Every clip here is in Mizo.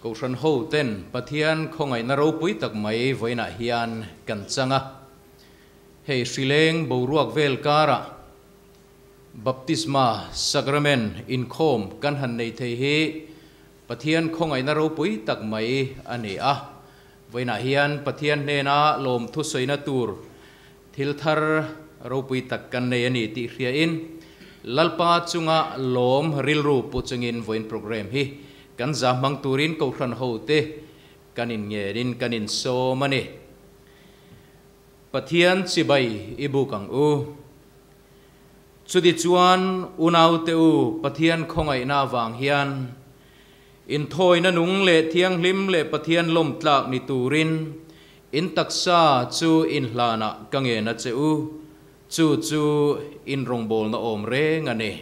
Kohhran ho ten Pathian khawngaihna ropui tak mai vawiinah hian kan chang a. Hei hrileng boruak vel karah Baptisma Sacrament inkhawm kan han nei thei hi Pathian khawngaihna ropui tak mai a ni a. Vawiinah hian Pathian hnena lawmthu sawina tur thil thar ropui tak kan nei a ni tih hriain Lalpa chunga lawm rilru pu chungin vawiin program hi kan za hmang turin Kohhran hote kan inngenin kan insawm a ni. Pathian chibai i buk ang u. Chutichuan unaute u Pathian khawngaihna avang hian inthawina nung leh thianghlim leh Pathian lawmtlak ni turin in taksa chu inhlanah ka ngen a che u, chu chu in rawngbawlna awm reng a ni.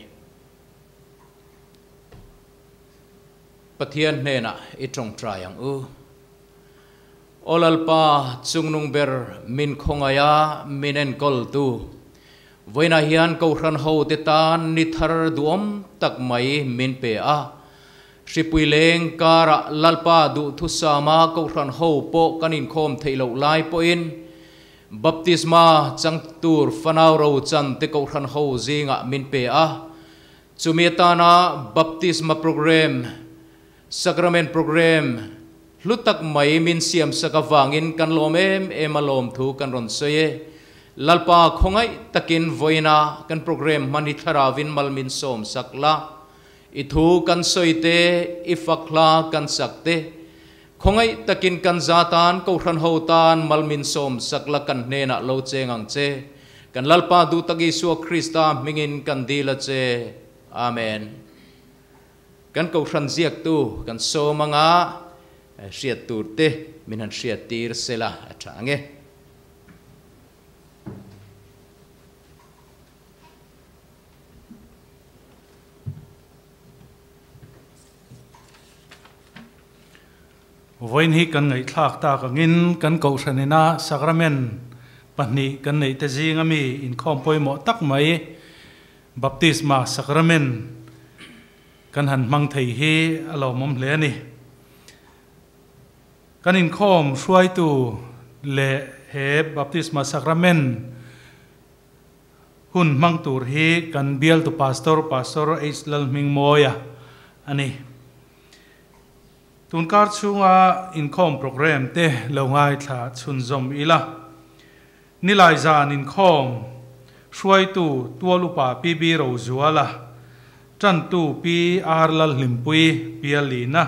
Pathian hnenah i tawngtai ang u. Aw Lalpa, chungnung ber min khawngaiha min enkawltu, vawiinah hian Kohhran hote tan ni thar duhawm tak mai min pe a. Hripui leng karah Lalpa duhthusama Kohhran ho pawh kan inkhawm theih loh lai pawhin Baptisma chang tur fanau ro chan te Kohhran ho zingah min pe a. Chumi atana Baptisma program, Sacrament program, hlu tak mai min siamsak avangin kan lawm em em a lawmthu kan rawn sawi e. Lalpa khawngaih takin vawiina kan program hman hi thlaravin mal min sawmsak la. I thu kan sawi te, i fak hla kan sak te, khawngaih takin kan za tan, Kohhran ho tan mal min sawmsak la kan hnenah lo cheng ang che. Kan Lalpa duhtak Isua Krista hmingin kan dil a che. Amen. Kan Kohhran ziaktu kan sawm anga hriat tur te min han hriat tir sela a tha ang e. Vawiin hi kan ngaihthlak tak angin kan Kohhran ina Sacrament pahnih kan neih te zinga mi inkhawm pawimawh tak mai Baptisma Sacrament kan han hmang thei hi a lawmawm hle a ni. Kan inkhawm hruaitu leh he Baptisma Sacrament Hun hmang tur hi kan bialtu Pastor, Pastor H. Lalhmingmawia a ni. Tunkar chhunga inkhawm programme te lo ngaithla chhunzawm ila. Nilai zan inkhawm hruaitu Tual Upa PB Rozuala, Tantu Pi R. Lalhlimpui Pialina,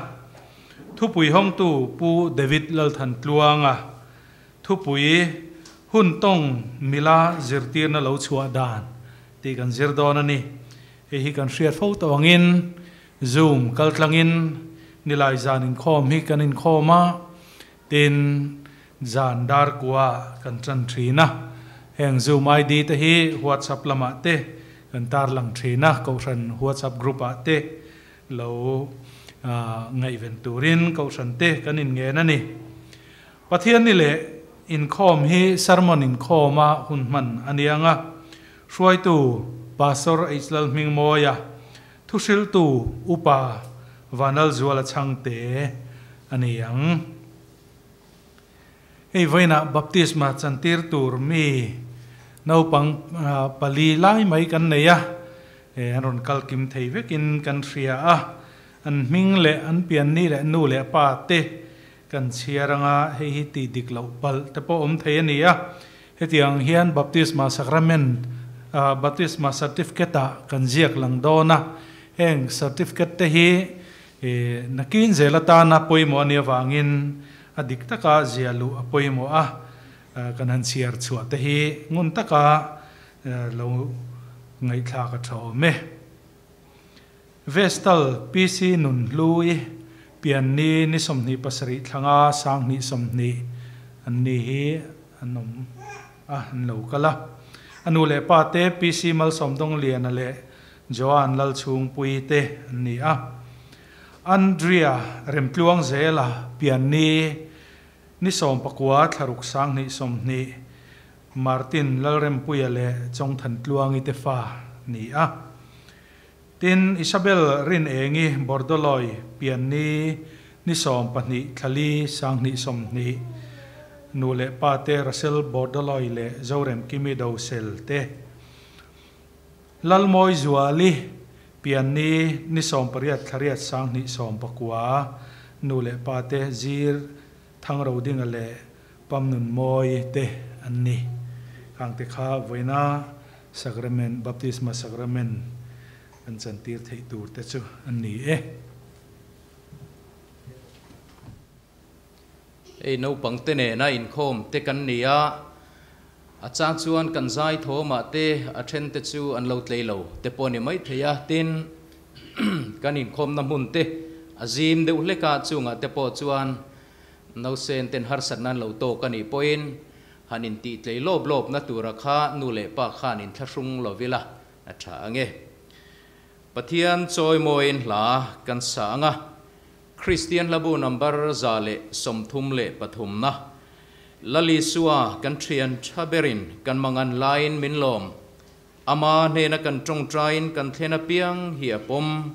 Thupui hawngtu Pu David Lalthantluanga, Thupui, Hun tawng mila zirtirna lo chhuah dan tih kan zir dawn a ni. Hei hi kan hriat fo tawh angin Zoom kaltlangin nilai zan inkhawm hi kan inkhawm a, tin zan dar kua kan tan thin a. Heng Zoom ID te hi WhatsApp lamah te kan tarlang thin a, Kohhran WhatsApp group ah te lo ngaihven turin Kohhran te kan inngen a ni. Pathian ni leh inkhawm hi sermon inkhawma hun hman a ni ang a, hruaitu Pastor H. Lalhmingmawia, thuhriltu Upa Vanlalzuala Chhangte a ni ang. Hei vawiinah baptisma chantir tur mi naupang pali lai mai kan nei a, an rawn kal kim thei vekin kan hria a, an hming leh an pianni leh nu leh pa te Kan chhiar anga hei hi tih dik loh palh te pawh awm thei a ni a. Hetiang hian Baptisma Sacrament, Baptisma Certificate ah kan ziak lang dawn a. Heng certificate te hi nakin zel atana pawimawh a nih avangin a dik taka zia luh a pawimawh a. Kan han chhiar chhuah te hi ngun taka lo ngaihthlak a tha awm e. Vestal PC Nunhlui, Pianni ni 27 thlanga 2020 an ni hi an awm a, an lo kal a. A nu leh pa te PC Malsawmdawngliana leh Joan Lalchhungpuii te an ni a. Andrea Remtluangzela, Pianni ni 19 thlaruk 2020 Martin Lalrempuia leh Chawngthantluangi te fa ni a. Tin, Isabel Rinengi Bordoloi pianni ni 12 thlali 2020 nu leh pa te Russell Bordoloi leh Zoremkimi Dosel te. Lalmawi Zuali pianni ni 18 thlariat 2019 nu leh pa te Zir Thangrodinga leh Pamnunmawi te an ni. Khangte kha vawiina Sacrament, Baptisma Sacrament kan chantir theih tur te chu an ni e. Hei naupang te nena inkhawm te kan ni a, a chang chuan kan zai thawmah te a then te chu an lo tlei lo te pawh a ni maithei a, tin kan inkhawmna hmun te a zim deuh hlek a, chungah te pawh chuan Nausen ten harsatna an lo tawk a nih pawhin han intih tlei lawp lawpna tura kha nu leh pa khan inthlahrung lo ila a tha ang e. Pathian chawimawiin hla kan sa ang a, Kristian Hlabu number 133 na Lal Isua kan thian tha berin kan mangan laiin min lawm. Ama hnena kan tawngtaiin kan thlen apiang hi a pawm.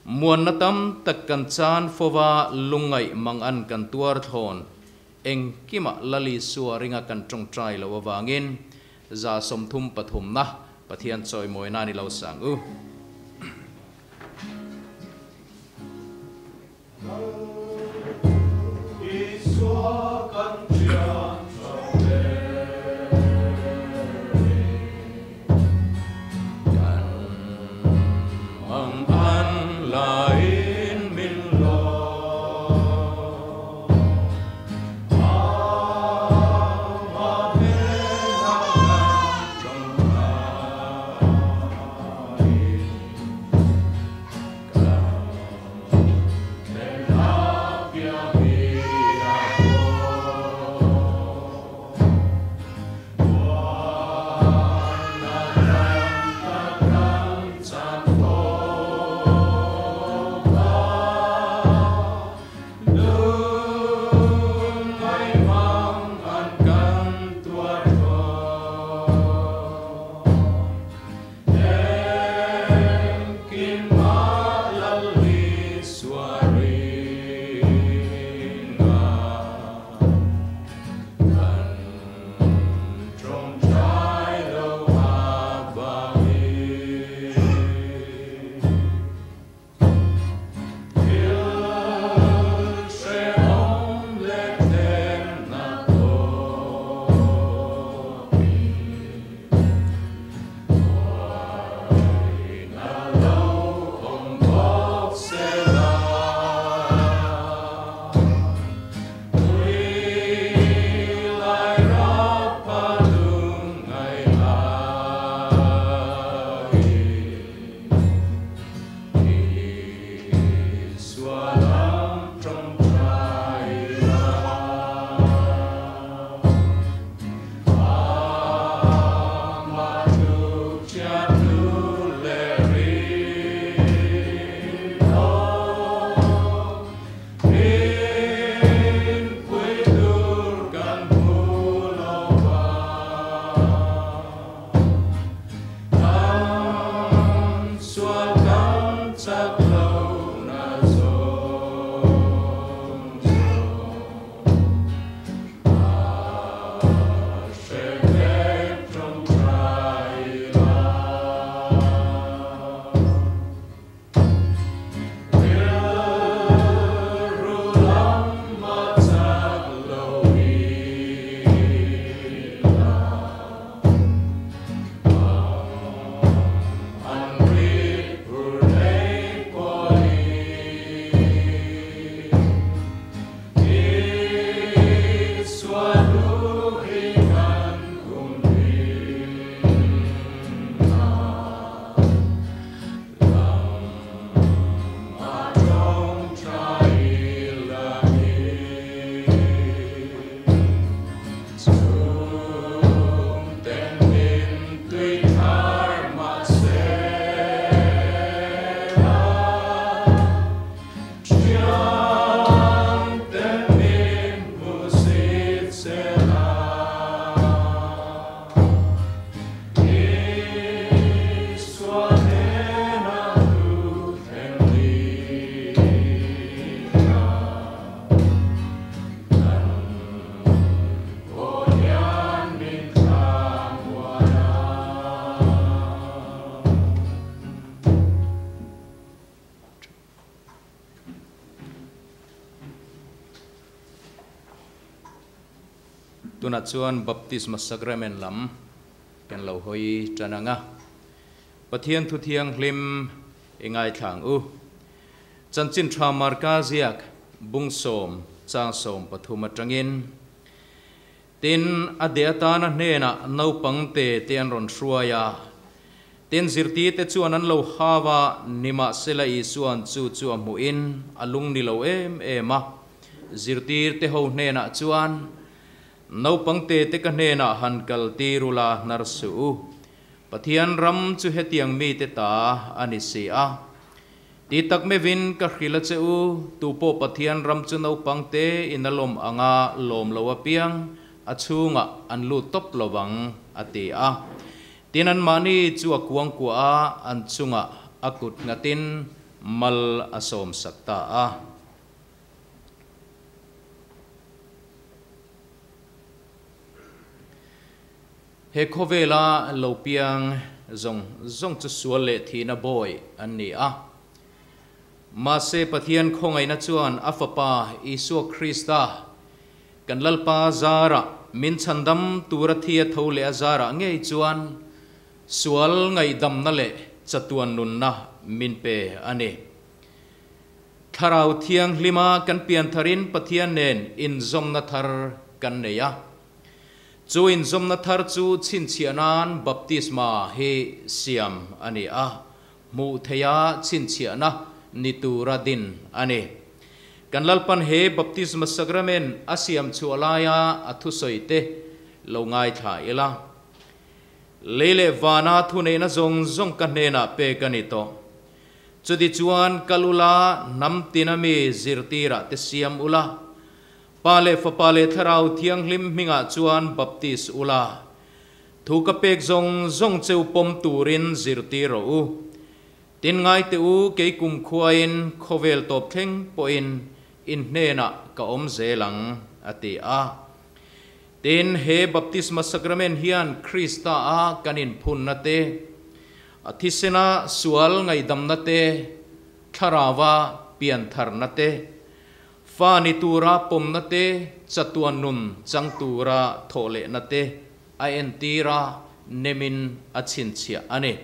Muanna tam tak kan chan fova lungngaih mangan kan tuar thlawn. Engkimah Lal Isua ringa kan tawngtai loh avangin 133 na Pathian chawimawina ni lo sang u. Kan mangan laiin min lawm. Ama hnenah kan tawngtai. Kan thlen apiang hi a pawm. Muanna tam tak kan chan fawk a, lungngai mang an kan tuar thawn. Engkimah Lal Isua ringa kan tawngtai lo avangin. Thil hrehawm leh thlemna tawpin buaina lo awm bawk sela. Tui lai rapa lungngai laiin Isua lam tawngtai la. Ama tluk chiat lu leh rinawm, min pui tur kan hmu lo va. Kan sual kan chak lo na zawng zawng. A hre vek tawngtai la. Rilru lam a chak lo ila. An rit phur nei pawhin Isua lu hi kan humhim a. Lam a tawngtai langin. Chung ten min tui thar mah sela, thian ten min hmu sit sela. Isua hnenah thu thleng lila. Kan aw hian min thlamuan a. Tunah chuan Baptisma Sacrament lam kan lo hawi tan ang a. Pathian Thu Thianghlim i ngaithla ang u. Chanchin Tha Marka ziak bung sawm chang 13 atangin, Tin, a deh atana hnenah naupang te te an rawn hruai a. Tin, zirtirte chuan an lo hau a, nimahsela Isua'n chu chu a hmuhin a lung ni lo em em a. Zirtirte ho hnenah chuan, Naupang te te ka hnenah han kal tir ula hnar suh u. Pathian ram chu hetiang mite ta a ni si a. Ti tak meuhin ka hrilh a che u, tupawh Pathian ram chu naupang te in a lawm anga lawm lo apiang a chhungah an lut tawp lo vang, a ti a. Tin anmahni chu a kuangkuah a, an chungah a kut nghatin mal a sawmsak ta a. He khawvela lo piang zawng zawng chu sual leh thihna bawi an ni a. Mahse Pathian khawngaihna chuan a Fapa Isua Krista, kan Lalpa zarah min chhandam tura thi a tho leh a zarah ngei chuan sual ngaihdamna leh chatuan nunna min pe a ni. Thlarau Thianghlima kan pian tharin Pathian nen inzawmna thar kan nei a. Chu inzawmna thar chu chhinchhiah nan baptisma hi siam a ni a, hmuh theiha chhinchhiahna ni tura din a ni. Kan Lalpan he baptisma sacrament a siam chhuah laia a thusawi te lo ngaithla ila. Lei leh vana thuneihna zawng zawng ka hnenah pek a ni tawh. Chutichuan kal ula, hnam tina mi zirtirah te siam ula, Pa leh Fapa leh Thlarau Thianghlim hmingah chuan baptis ula, thu ka pek zawng zawng cheu pawm turin zirtir rawh u. Tin ngai teh u, kei kumkhuain khawvel tawp thleng pawhin in hnenah ka awm zel ang, a ti a. Tin, he baptisma sacrament hian Krista a kan inphunna te, a thisena sual ngaihdamna te, Thlarauva piantharna te, Fa ni tura pawmna te, chatuan nun chang tura thawh lehna te a entir a, nemin a chhinchhiah a ni.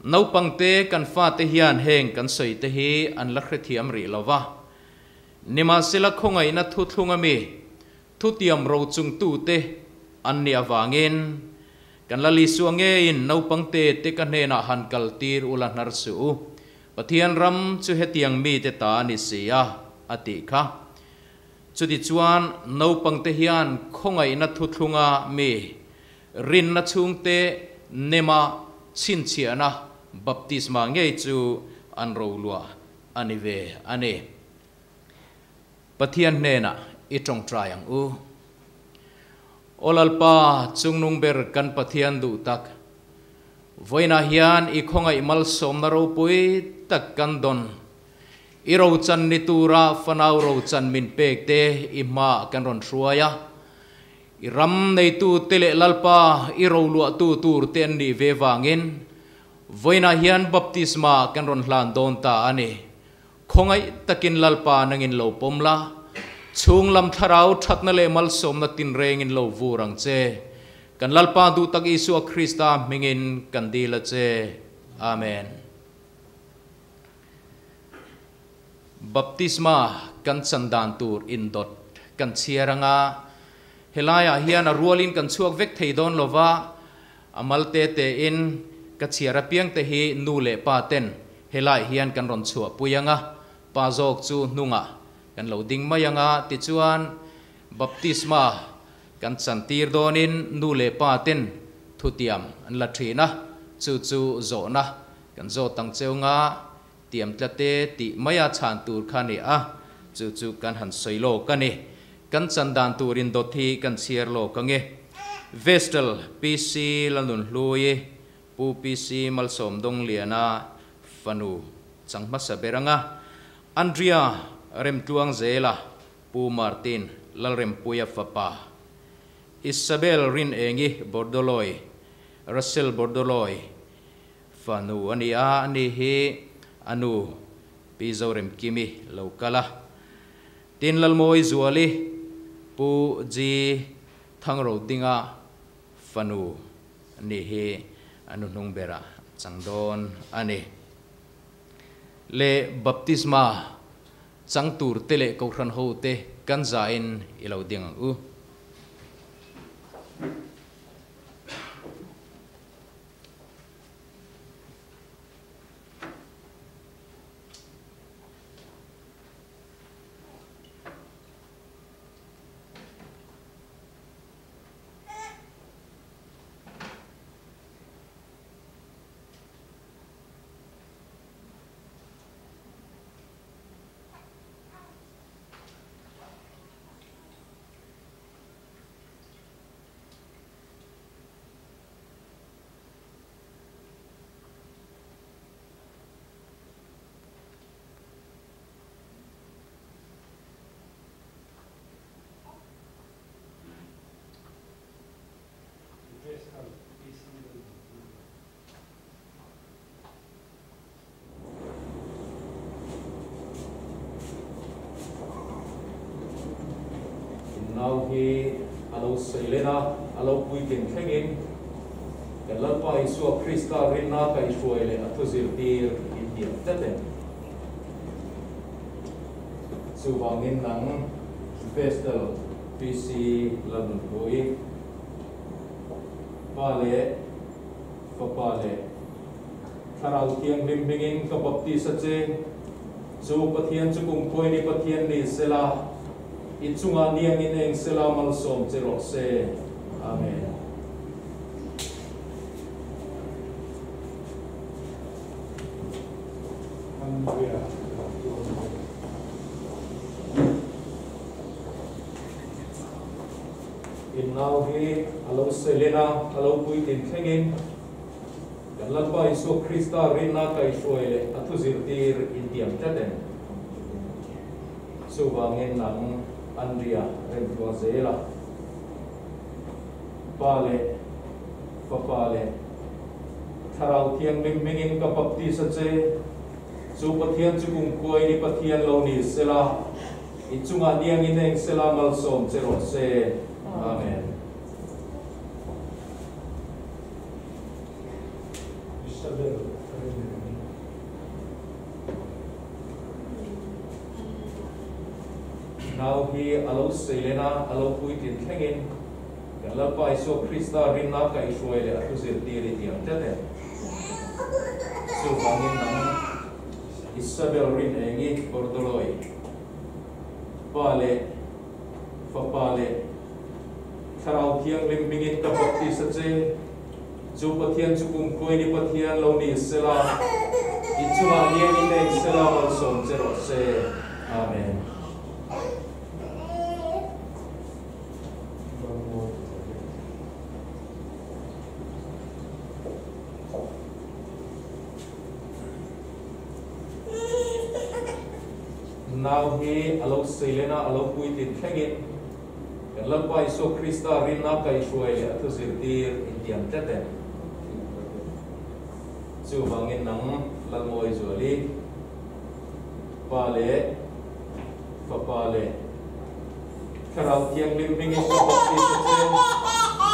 Naupangte kan fate hian heng kan sawi te hi an la hrethiam rih lo va. Nimahsela khawngaihna thuthlung ami thutiam rochungtute an nih avangin kan la Lisua ngeiin naupangte te ka hnenah han kaltir ula hnar suh u. Pathian ram chu hetiang mite ta a ni si a, a tih kha. Chutichuan, naupangte hian khawngaihna thuthlunga mi rinna chhungte nema chhinchhiahna baptisma ngei chu an roluah a ni ve a ni. Pathian hnenah i tawngtai ang u. Aw Lalpa, chungnung ber kan Pathian duh tak, Vawiinah hian i khawngaih malsawmna ropui tak kan dawn. I rochan ni tura fanau rochan min pek te i hmaah kan rawn hruai a. I ram neitu te leh Lalpa i roluahtu tur te an nih ve vangin vawiinah hian baptisma kan rawn hlan dawn ta a ni. Khawngaih takin Lalpa nangin lo pawm la, chhung lam thlarau thatna leh malsawmna tinrengin lo vur ang che. Kan Lalpa duh tak Isua Krista hmingin kan dil a che. Amen. Baptisma kan chan dan tur indawt kan chhiar anga helaiah hian a rualin kan chhuak vek thei dawn lova, A mal te tein ka chhiar apiang te hi nu leh pa ten helai hian kan rawn chhuah pui ang a, pa zawk chu hnungah kan lo ding mai ang a, tichuan baptisma kan chantir dawnin nu leh pa ten thutiam an la thin a, chu chu zawhna kan zawt ang cheu nga tiam tlate tih maia chhan tur kha a ni a, chu chu kan han sawi lawk a ni. Kan chan dan turin dawt hi kan chhiar lawk ang e. Vestal PC Lalnunhlui, Pu PC Malsawm Dawngliana fanu chang hmasa ber ang a, Andrea Remtluangzela, Pu Martin Lalrempuia fapa, Isabel Rinengi Bordoloi, Russell Bordoloi fanu a ni a, ani hi a nu Pi Zoremkimi lo kal a. Tin Lalmawi Zuali, Pu G. Thangrodinga fanu ni hi a nu hnung berah chang dawn a ni. Le baptisma chang tur te leh Kohhran ho te kan zain i lo ding ang u. hi a lo sawi len a, a lo puitlin thlengin kan Lalpa Isua Krista rinna kaihhruai leh a thu zirtir intiam tlat em? Chuvangin nang Vestal PC Lalnunpuii, Pa leh Fapa leh Thlarau Thianghlim hmingin ka baptis a che. Chu Pathian chu kumkhuain i Pathian ni sela, i chungah niangin eng sela malsawm che rawh se. Amen. Hallelujah. In nau hi a lo selen a, a lo puitlin thlengin Kan Lalpa Isua Krista rinna kaihhruai leh a thu zirtir intiam tlat em? Chuvangin nang Andria remtluang zel a, Pa leh Fapa leh Thlarau Thianghlim hmingin ka baptis a che, chu Pathian chu kumkhuain i Pathian lo ni sela, i chungah niangin eng sela malsawm che rawh se. Amen. Isabel Remremi. Nau hi a lo seilen a, a lo puitlin thlengin kan Lalpa Isua Krista rinna kaihhruai leh a thu zirtir i tiang tlat em? Chuvangin nang Isabel rin engi Bordoloi, Pa leh Fapa leh Thlarau Thianghlim hmingin ka baptis a che. Chu Pathian chu kumkhuain i Pathian lo ni sela, i chungah hian i nek sela malsawm che rawh se. Amen. Nau hi a lo seilen a, a lo puitlin thlengin kan Lalpa Isua Krista rinna kaihhruai leh a thu zirtir intiam tlat em? Chuvangin nang Lalmawi Zuali, Pa leh Fapa leh Thlarau Thianghlim hmingin ka baptis a che.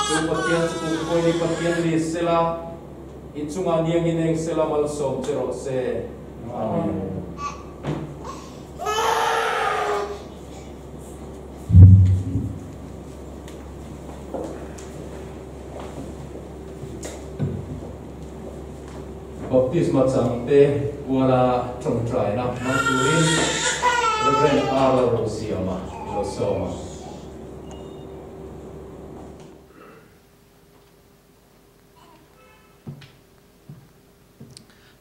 Chu Pathian chu kumkhuain i Pathian ni sela, i chungah niangin eng sela malsawm che rawh se. Amen. Baptisma changte puala tawngtaina hmang turin Rev. R. Lalrosiama i lo sawm a.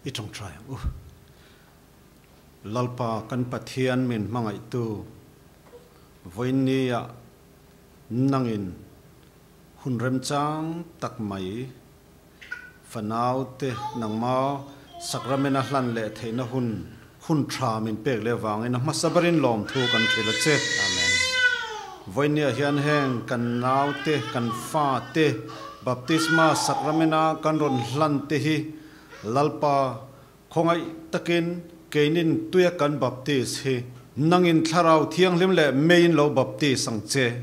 I tawngtai ang u. Lalpa kan Pathian min hmangaihtu, vawiinnia nangin hun remchang tak mai fanaute nangma sakramena hlan leh theihna hun hun tha min pek leh vangin a hmasa berin lawmthu kan hrilh a che. Amen. Vawiinniah hian heng kan naute, kan fate baptisma sakramena kan rawn hlan te hi Lalpa Khawngaih takin keinin tuia kan baptis hi nangin Thlarau Thianghlim leh meiin lo baptis ang che.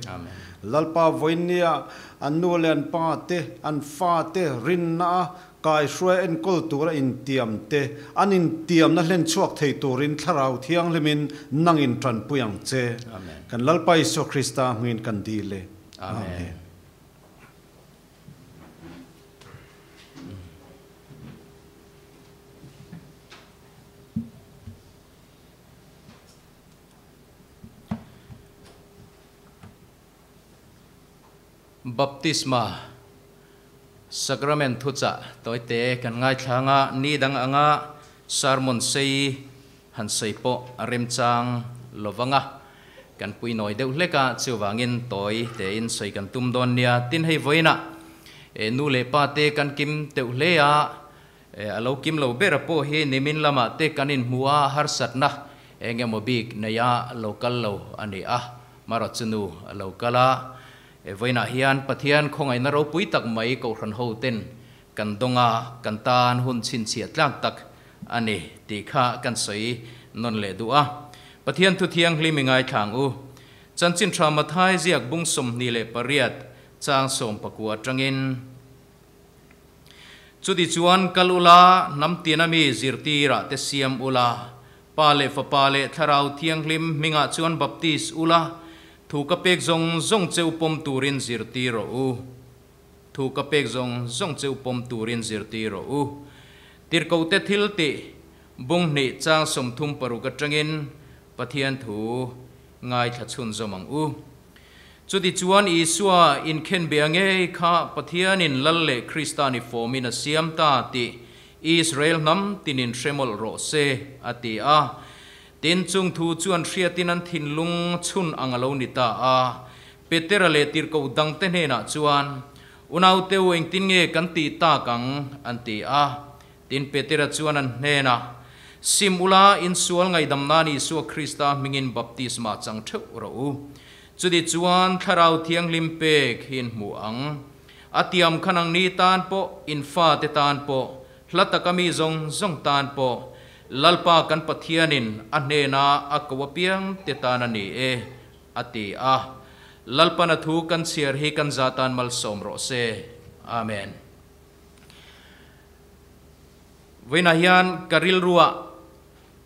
Lalpa vawinia an nu leh an pa te, an fa te rinna a kaihruai enkawl tura intiam te, an intiamna hlen chhuak thei turin Thlarau Thianghlimin nangin tanpui ang che. Kan Lalpa Isua Krista hmingin kan dil e. Amen. Baptisma Sacrament thuchah tawite kan ngaithla anga ni dang anga sermon sei han sawi pawh a remchang lovanga kan puinawi deuh hlek a, chuvangin tawi tein sawi kan tum dawn nia. Tin hei vawiinah nu leh pa te kan kim teuh hle a, A lo kim lo ber a pawh hi nimin lamah te kan inhmu a, harsatna eng emaw bik neia lo kal lo a ni a, marawh chu nu a lo kal a. Vawiinah hian Pathian khawngaihna ropui tak mai Kohhran ho ten kan dawng a, kan tan hun chhinchhiah tlak tak a ni tih kha kan sawi nawn leh duh a. Pathian thu thianghlim i ngaithlang u. Chanchin Tha Mathai ziak bung 28 chang 19 atangin. Chutichuan kal ula, hnam tina mi zirtirah te siam ula, Pa leh Fapa leh Thlarau Thianghlim hmingah chuan baptis ula, thu ka pek zawng zawng cheu pawm turin zirtir rawh u. Thu ka pek zawng zawng cheu pawm turin zirtir rawh u. Tirhkohte thil tih bung hnih chang 36 atangin Pathian thu ngaithla chhunzawm ang u. Chutichuan Isua inkhenbeh ngei kha Pathianin Lal leh Krista ni fawmin a siam ta tih Israel hnam tinin hre mawlh rawh se, a ti a. Tin, chung thu chuan hriatin an thinlung chhun ang a lo ni ta a. Petera leh tirhkoh dangte hnenah chuan, Unaute u, engtin nge kan tih tak ang? an ti a. Tin, Petera chuan an hnenah, Sim ula, insual ngaihdam nan Isua Krista hmingin baptisma chang theuh rawh u. Chuti chuan Thlarau Thianghlim pek hi in hmu ang. A tiam khan ang ni tan pawh, in fate tan pawh, hla taka mi zawng zawng tan pawh, Lalpa kan Pathianin a hnena a ko apiang te tan a ni e, a ti a. Lalpan a thu kan chhiar hi kan za tan malsawm rawh se. Amen. Vawiinah hian ka rilruah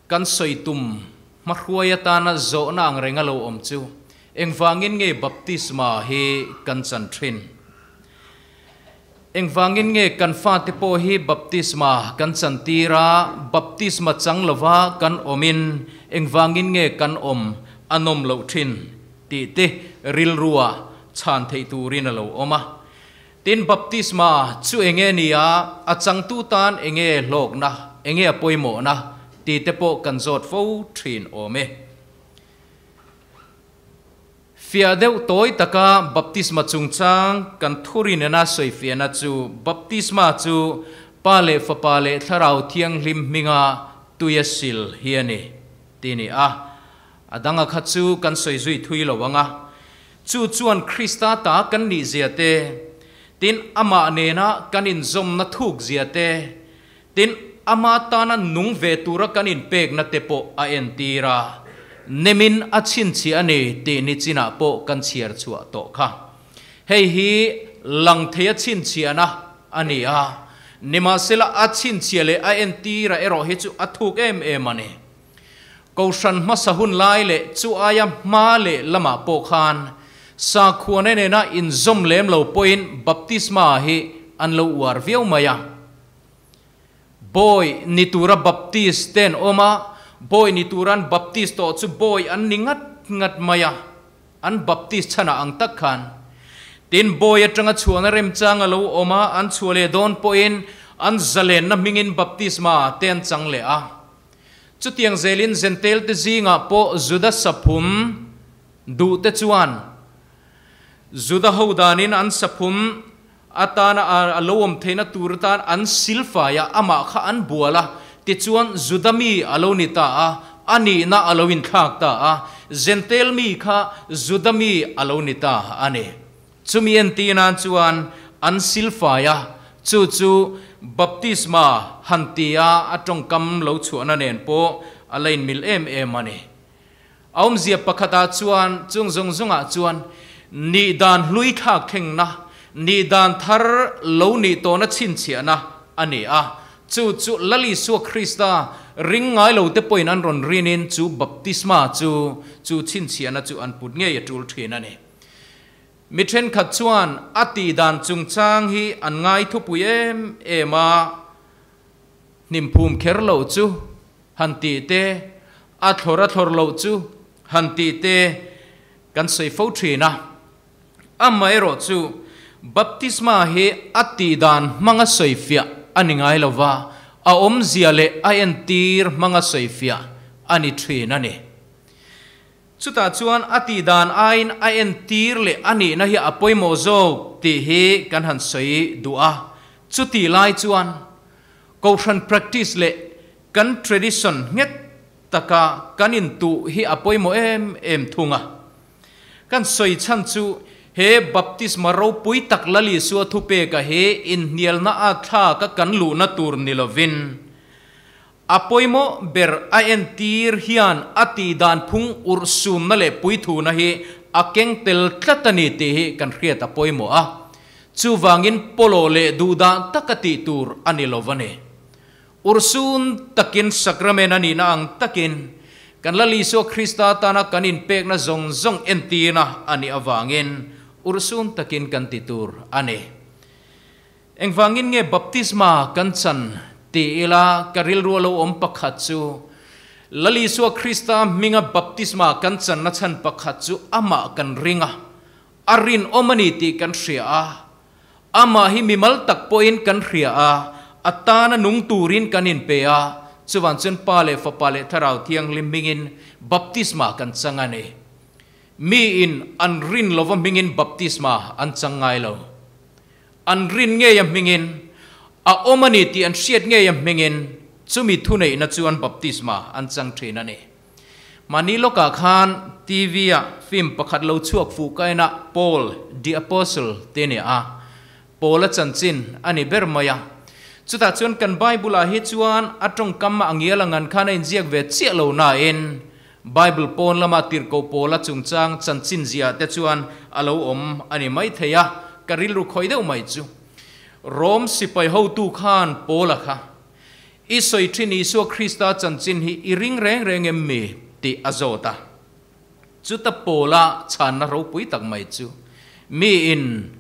kan sawi tum hmahruai atana zawhna ang reng a lo awm chu engvangin nge baptisma hi kan chan thin? Engvangin nge kan fate pawh hi baptisma kan chan tir a, baptisma chang lova kan awmin engvangin nge kan awm a nawm loh thin tih te rilruah chhan theih turin a lo awm a. Tin, baptisma chu enge ni a, a changtu tan enge hlawkna, enge a pawimawhna tih te pawh kan zawt fo thin awm e. Fiah deuh tawi taka baptisma chungchang kan thurinena sawifiahna chu baptisma chu Pa leh Fapa leh Thlarau Thianghlim hminga tuia sil hi a ni tih ni a. A danga kha chu kan sawi zui thui lo ang a. Chu chuan Krista ta kan nih zia te, tin amah nena kan inzawmna thuk zia te, tin ama tana nung ve tura kan inpekna te pawh a entir a, nemin a chhinchhiah a ni tih ni chinah pawh kan chhiar chhuah tawh kha. Hei hi lang theia chhinchhiahna a ni a, nimahsela a chhinchhiah leh a entira erawh hi chu a thuk em em a ni. Kohhran hmasa hun lai leh chu aia hma leh lamah pawh khan sakhuana nena inzawm lem lo pawhin baptisma hi an lo uar viau mai a. Bawi ni tura baptist te an awm a, bawi ni tura an baptist tawh chu bawi an ni ngat ngat mai a, an baptist chhanah ang tak khan. Tin, bawi atanga chhuahna remchang a lo awm a, an chhuah leh dawn pawhin an zalenna hmingin baptisma te an chang leh a. Chutiang zelin Zentelte zingah pawh Juda saphum duhte chuan Juda ho danin an saphum atana a lo awm theihna tur atan an silfai a, amah kha an bual a, tichuan Juda mi a lo ni ta a, a nihna a lo inthlak ta a, Zentel mi kha Juda mi a lo ni ta a ni. Chumi entir nan chuan an silfai a, chu chu baptisma han tia a tawngkam lo chhuahna nen pawh a la inmil em em a ni. A awmzia pakhatah chuan chung zawng zawngah chuan nih dan hlui thlak thlengna, nih dan thar lo nih tawhna chhinchhiahna a ni a, chu chu Lal Isua Krista ring ngai lo te pawhin an rawn rinin chu baptisma chu chu chhinchhiahna chu an put ngei a tul thin a ni. Mi thenkhat chuan a tih dan chungchang hi an ngai thupui em em a, hnimphum kher loh chu han tih te, a thlawr a thlawr loh chu han tih te kan sawi fo thin a. Amaherawhchu, baptisma hi a tih dan hmanga sawifiah a ni ngai lo va, a awmzia leh a entir hmanga sawifiah a ni thin a ni. Chutah chuan a tih dan aiin a entir leh a nihna hi a pawimawh zawk tih hi kan han sawi duh a. Chutih lai chuan Kohhran practice leh kan tradition nghet taka kan intuh hi a pawimawh em em thung a. Kan sawi chhan chu he baptisma ropui tak Lal Isua thupeka hi inhnialna a thlaka kan luhna tur ni lovin, A pawimawh ber a entir hian a tih dan phung urhsunna leh puithuna hi a keng tel tlat a ni tih hi kan hriat a pawimawh a. Chuvangin pawlawh leh duhdah taka tih tur a ni lo va ni. Urhsun takin sakramen a nihna ang takin kan Lal Isua Krista tana kan inpekna zawng zawng entirna a nih avangin urhsun takin kan ti tur a ni. Engvangin nge baptisma kan chan ti ila ka rilru a lo awm pakhat chu Lal Isua Krista hminga baptisma kan channa chhan pakhat chu amah kan ring a, a rinawm a ni tih kan hria a, amah hi mimal tak pawhin kan hria a, a tana nung turin kan inpe a, chuvan chuan Pa leh Fapa leh Thlarau Thianghlim hmingin baptisma kan chang a ni. Miin an rin lova hmingin baptisma an chang ngai lo. An rin ngei a hmingin, a awm a ni tih an hriat ngei a hmingin chumi thuneihna chuan baptisma an chang thin a ni. Mahni lawkah khan TV ah film pakhat lo chhuak fuh kaina Paul the Apostle te ni a, Paul-a chanchin a ni ber mai a. Chutah chuan kan Bible-ah hi chuan a tawngkam a ngial ang an khan a inziak ve chiah lo nain Bible pawn lama tirhkoh Paul-a chungchang chanchin ziah te chuan a lo awm a ni mai thei a, ka rilru khawih deuh mai chu. Rom sipai hotu khan Paul-a kha, I sawi thin Isua Krista chanchin hi i ring reng reng em mi? tih a zawt a. Chuta Paul-a chhanna ropui tak mai chu, Miin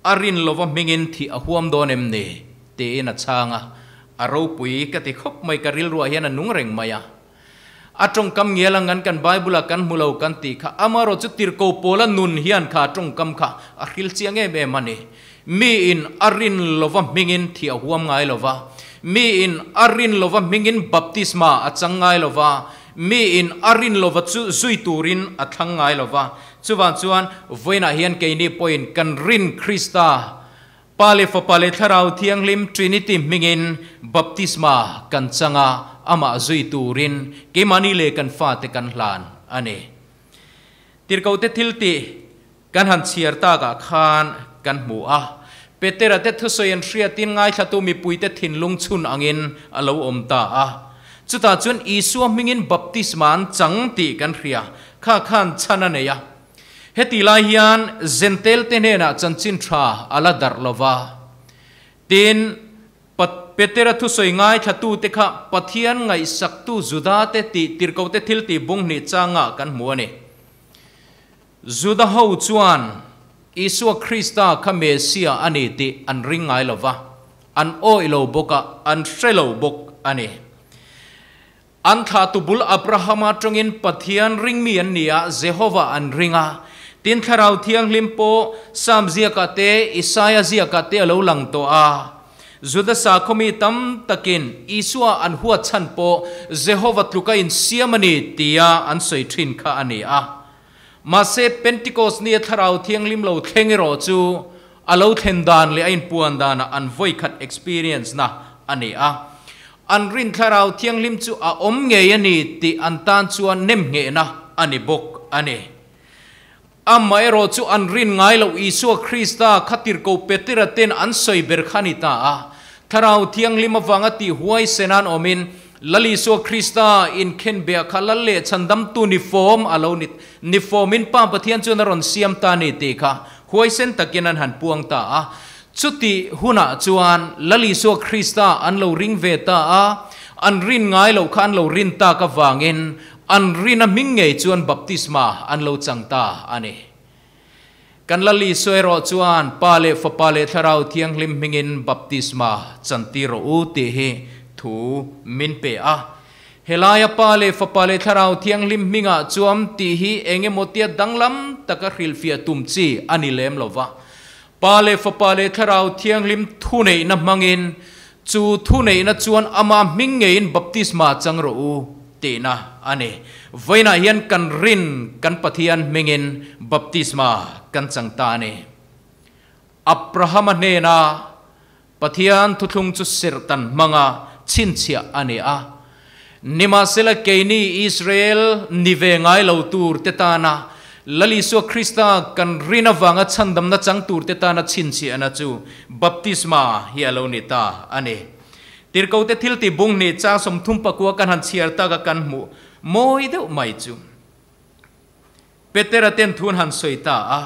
a rin lova hmingin thih a huam dawn em ni? tiin a chhang a. A ropui ka ti khawp mai, ka rilruah hian a nung reng mai a. A tawngkam ngial ang an kan Bible-ah kan hmu lo kan tih kha, amarawh chu tirhko pawla nun hian kha a tawngkam kha a hril chiang em em a ni. Miin a rin lova hmingin thih a huam ngai lo va, miin a rin lova hmingin baptisma a chang ngai lo va, miin a rin lova chu zui turin a thlang ngai lo va. Chuvang chuan vawiinah hian keini pawhin kan rin Krista Pa leh Fapa leh Thlarau Thianghlim, Trinity, hmingin baptisma kan chang a, amah zui turin keimahni leh kan fate kan hlan a ni. Tirhkohte thiltih kan han chhiar takah khan kan hmu a, Petera te thusawi an hriatin ngaithlatu mipuite thinlung chhun angin a lo awm ta a. Chutah chuan Isua hmingin baptisma an chang tih kan hria, kha khan chhan a nei a. Heti lai hian Zentelte hnenah chanchin tha a la darh lo va. Tin, Petera thusawi ngaithlatute kha Pathian ngaihsaktu Judate tih tirhkohte thiltih bung hnih changah kan hmu a ni. Juda ho chuan Isua Krista kha Mesia a ni tih an ring ngai lo va, an awih lo bawk a, an hre lo bawk a ni. An thlahtu bul Abrahama tawngin Pathian ringmi an ni a, Jehovah an ring a. Tin, Thlarau Thianghlim pawh Sam ziakah te, Isaia ziakah te a lo lang tawh a. Juda sakhaw mi tam takin Isua an huat chhan pawh Jehovah tluka insiam a ni tia an sawi thin kha a ni a. Mahse, Pentecost nia Thlarau Thianghlim lo thleng erawh chu a lo thlen dan leh a inpuan danah an vawikhat experience na a ni a. An rin Thlarau Thianghlim chu a awm ngei a ni tih an tan chuan nemnghehna a ni bawk a ni. Amaherawh chu an rin ngai loh Isua Krista kha tirhkoh Petera ten an sawi ber kha a ni ta a. Thlarau Thianghlim avanga tih huaisen an awmin Lal Isua Krista inkhenbeh kha Lal leh Chhandamtu ni fawm a lo ni, ni fawmin Pa Pathian chuan a rawn siam ta ni tih kha huaisen takin an han puang ta a. Chutih hunah chuan Lal Isua Krista an lo ring ve ta a, an rin ngai loh kha an lo rin tak avangin an rin a hming ngei chuan baptisma an lo chang ta a ni. Kan Lal Isua erawh chuan Pa leh Fapa leh Thlarau Thianghlim hmingin baptisma chantir rawh u tih hi thu min pe a. Helaia Pa leh Fapa leh Thlarau Thianghlim hmingah chuam tih hi eng emaw tia danglam taka hrilhfiah tum chi a ni lem lo va. Pa leh Fapa leh Thlarau Thianghlim thuneihna hmangin Chu thuneihna chuan ama hming ngeiin baptisma chang rawh u tihna a ni. Vawiinah hian kan rin kan Pathian hmingin baptisma kan chang ta a ni. Abrahama hnena Pathian thuthlung chu serhtan hmanga chhinchhiah a ni a. Nimahsela keini Israel ni ve ngai lo tur te tana Lal Isua Krista kan rin avanga chhandamna chang tur te tana chhinchhiahna chu baptisma hi a lo ni ta a ni. Tirhkote thil tih bung hnih chang 34 kan han chhiar taka kan hmuh mawi deuh mai chu. Petera ten thu an han sawi ta a.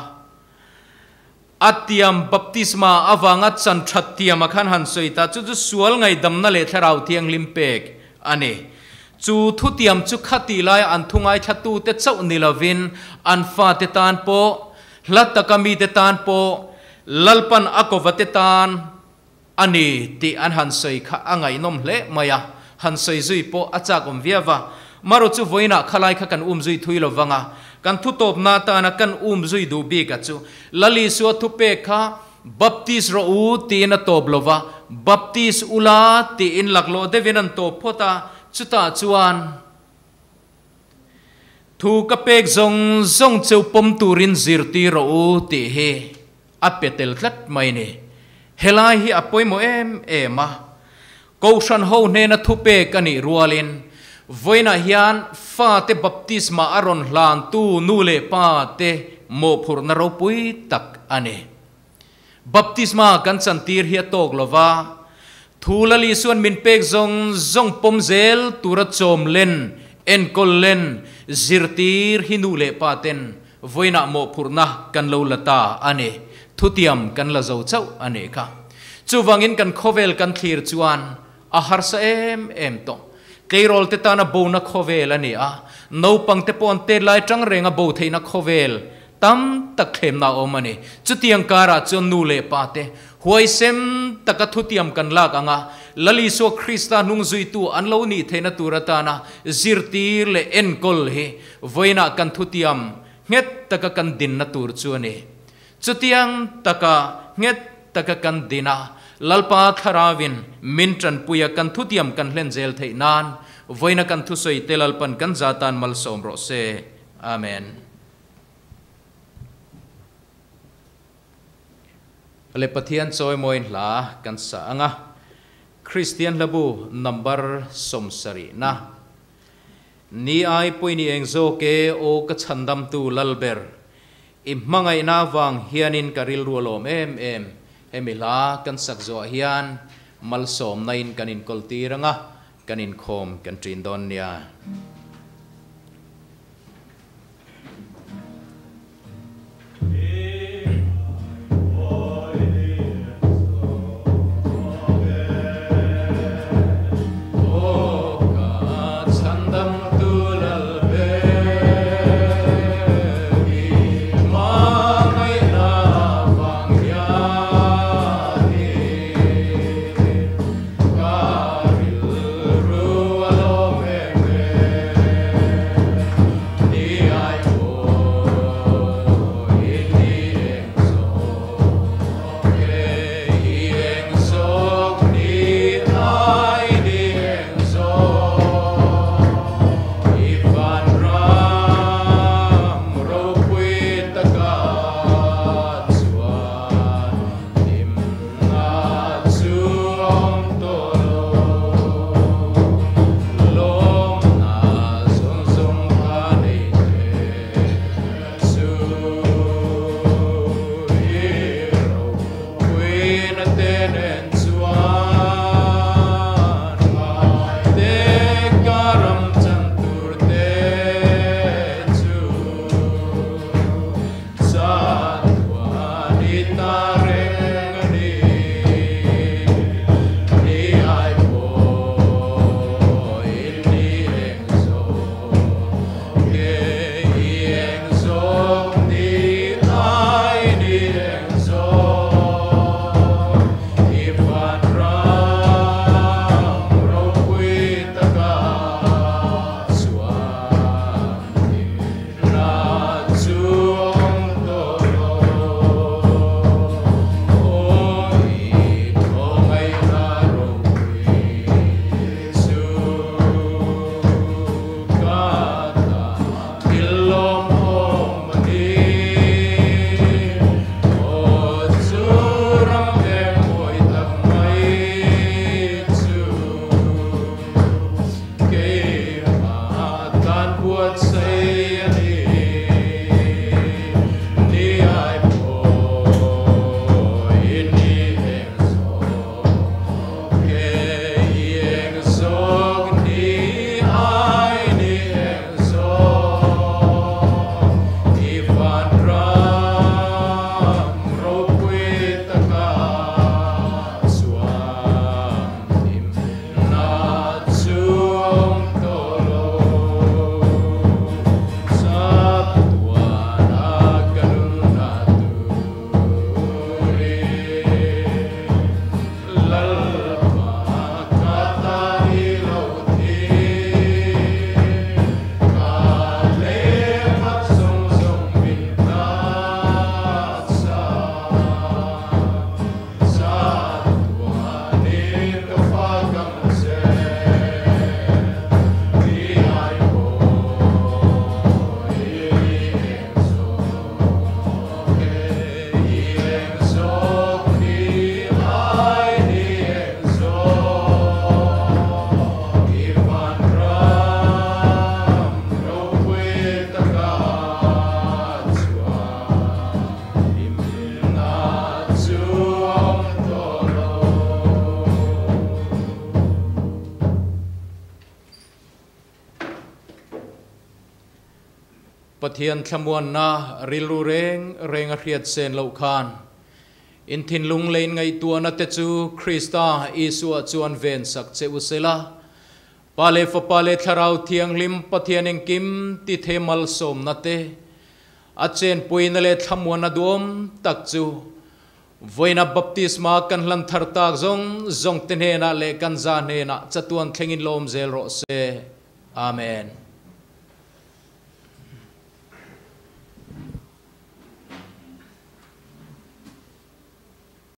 A tiam baptisma avanga chan that tiam a khan han sawi ta, chu chu sual ngaihdamna leh Thlarau Thianghlim pek a ni. Chu thutiam chu khati laia an thu ngaithlatute chauh ni lovin an fate tan pawh, hla taka mite tan pawh, Lalpan a kovate tan a ni tih an han sawi kha a ngaihnawm hle mai a, han sawi zui pawh a chak awm viau va. Marawh chu vawiinah khalai kha kan um zui thui lo vang a, kan thutawpna atana kan um zui duh bik a chu Lal Isua thupek kha Baptist rawh u tiin a tawp lo va, Baptist ula tiin laklawh deuhin an tawp phawt a, chutah chuan thu ka pek zawng zawng cheu pawm turin zirtir rawh u tih hi a pe tel tlat mai ni. Helai hi a pawimawh em em a, Kohhran ho hnena thupek a nih rualin vawiinah hian fate baptisma a rawn hlantu nu leh pa te mawhphurhna ropui tak a ni. Baptisma kan chantir hi a tawk lo va, thu la Lisuan min pek zawng zawng pawm zel tura chawm len, enkawl len, zirtir hi nu leh pa ten vawiinah mawhphurhna kan lo la ta a ni. Thutiam kan la zo chauh a nih kha. Chuvangin kan khawvel kan thlir chuan a harsa em em tawh. Tleirawl te tana bona khawvel a ni a, naupang te pawh an tet lai tang renga bo theihna khawvel tam tak thlemna a awm a ni. Chutiang karah chuan nu leh pa te huaisem taka thutiam kan lak ang a, Lal Isua Krista hnung zuitu an lo nih theihna tur atana zirtir leh enkawl hi vawiinah kan thutiam nghet taka kan dinna tur chu a ni. Chutiang taka nghet taka kan din a, Lalpa Thlarauin min tanpuia kan thutiam kan hlen zel theih nan vawiina kan thusawi te Lalpan kan za tan malsawm rawh se. Amen. Le Pathian chawimawiin hla kan sa ang a, Kristian hlabu number 70 na. Ni ai pawhin i eng zawk e, aw ka chhandamtu Lalber. I hmangaihna avang hianin ka rilru a lawm em em. Hemi hla kan sak zawh hian malsawmnain kan inkawl tir ang a, kan inkhawm kan ṭin dawn nia. Pathian thlamuanna rilru reng reng a hriat sen loh khan in thinlung leh in ngaihtuahna te chu Krista Isua chuan ven sak che u sela. Pa leh Fapa leh Thlarau Thianghlim Pathian engkim ti thei malsawmna te, a chenpuina leh thlamuanna duam tak chu vawiina baptisma kan hlan thar tak zawng zawng te hnenah leh kan za hnenah chatuan thlengin lawm zel rawh se. Amen.